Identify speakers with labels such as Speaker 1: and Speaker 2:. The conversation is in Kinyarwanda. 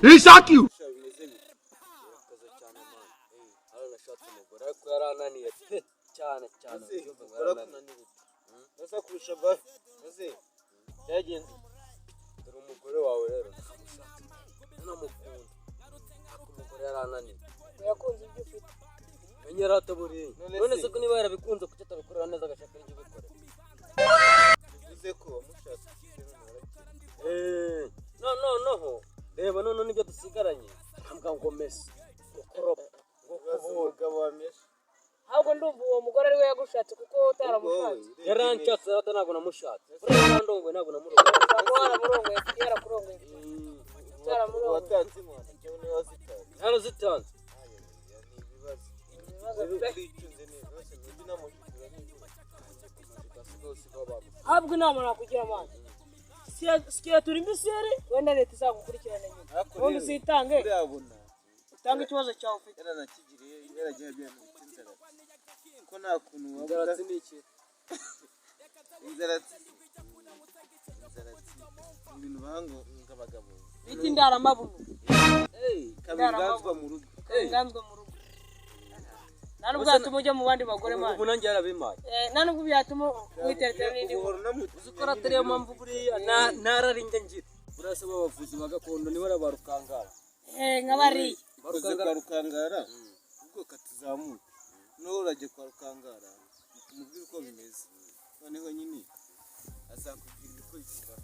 Speaker 1: He shock you.
Speaker 2: Sha, bimeze bite?
Speaker 3: Urakoze cyane, man. Hano nashatse umugore, ariko yarananiye pe, cyane cyane.
Speaker 2: Ese
Speaker 3: Ubyumve ngo
Speaker 2: umugore
Speaker 3: yarananiye.
Speaker 2: akunanira ute? Ese kurusha ba ese byagenze?
Speaker 3: Dore umugore wawe rero, ntamushatse, ntanamukunda, ariko umugore yarananiye.
Speaker 4: Yakunze ibyo ufite.
Speaker 3: Menya rata buriya.
Speaker 2: None
Speaker 3: None
Speaker 2: se-
Speaker 3: se ko niba yarabikunze, kuki atabikorera neza, agashaka n'ibyo ubikorera?
Speaker 2: Bivuze ko wamushatse ushize, none warakeye.
Speaker 3: Eh, no no noho reba none nibyo dusigaranye, akambwira ngo mese, ngo koropa, ngo
Speaker 2: Ubaze
Speaker 3: kubura.
Speaker 2: umugabo wameshe.
Speaker 4: Ahubwo ndumva uwo mugore ari we yagushatse, kuko wowe utaramushatse.
Speaker 3: Yaranshatse rata, ntabwo namushatse. Buriya yarandongoye, ntabwo namurongoye.
Speaker 4: Usanga waramurongoye, yarakurongoye, utaramurongoye.
Speaker 2: Watanze inkwano cyangwa niwe wazitanze?
Speaker 3: Yarazitanze.
Speaker 2: Ayaya, ni ibibazo.
Speaker 4: Ibibazo pe.
Speaker 2: Uricunze neza hose, ntujya unamuhindura nibura.
Speaker 4: Ahubwo inama nakugira, amazi sikia, turi mbisere, wenda leta izagukurikirana nyuma.
Speaker 2: Ariko
Speaker 4: Ubundi
Speaker 2: rero,
Speaker 4: uzitange,
Speaker 2: urabona
Speaker 4: utange ikibazo cyawe ufite.
Speaker 2: Yaranakigiriye, yaragiye abyantu bita inzaratsi, ko nta kuntu waba
Speaker 3: Inzaratsi ni iki?
Speaker 2: Inzaratsi, inzaratsi ni ibintu bahanga abagabo.
Speaker 4: Bita indaramabuno.
Speaker 2: Ikaba inganzwa mu rugo.
Speaker 4: Inganzwa mu rugo, nta nubwo yatuma ujya mu bandi bagore, man.
Speaker 3: Ubu nanjye yarabimpaye.
Speaker 4: Eh, nta nubwo byatuma witeretera n'indi.
Speaker 2: Uhora unamutumye.
Speaker 3: Uzi ko atari yo mpamvu buriya nararinjye ngira, buriya se abavuzi ba gakondo nibo ari abarukangara?
Speaker 4: Eh, nka bariya.
Speaker 2: Ukoze kwa Rukangara, ubwo katuzamuke noneho urajya kwa Rukangara umubwire uko bimeze, noneho nyine azakubwira ibikurikira.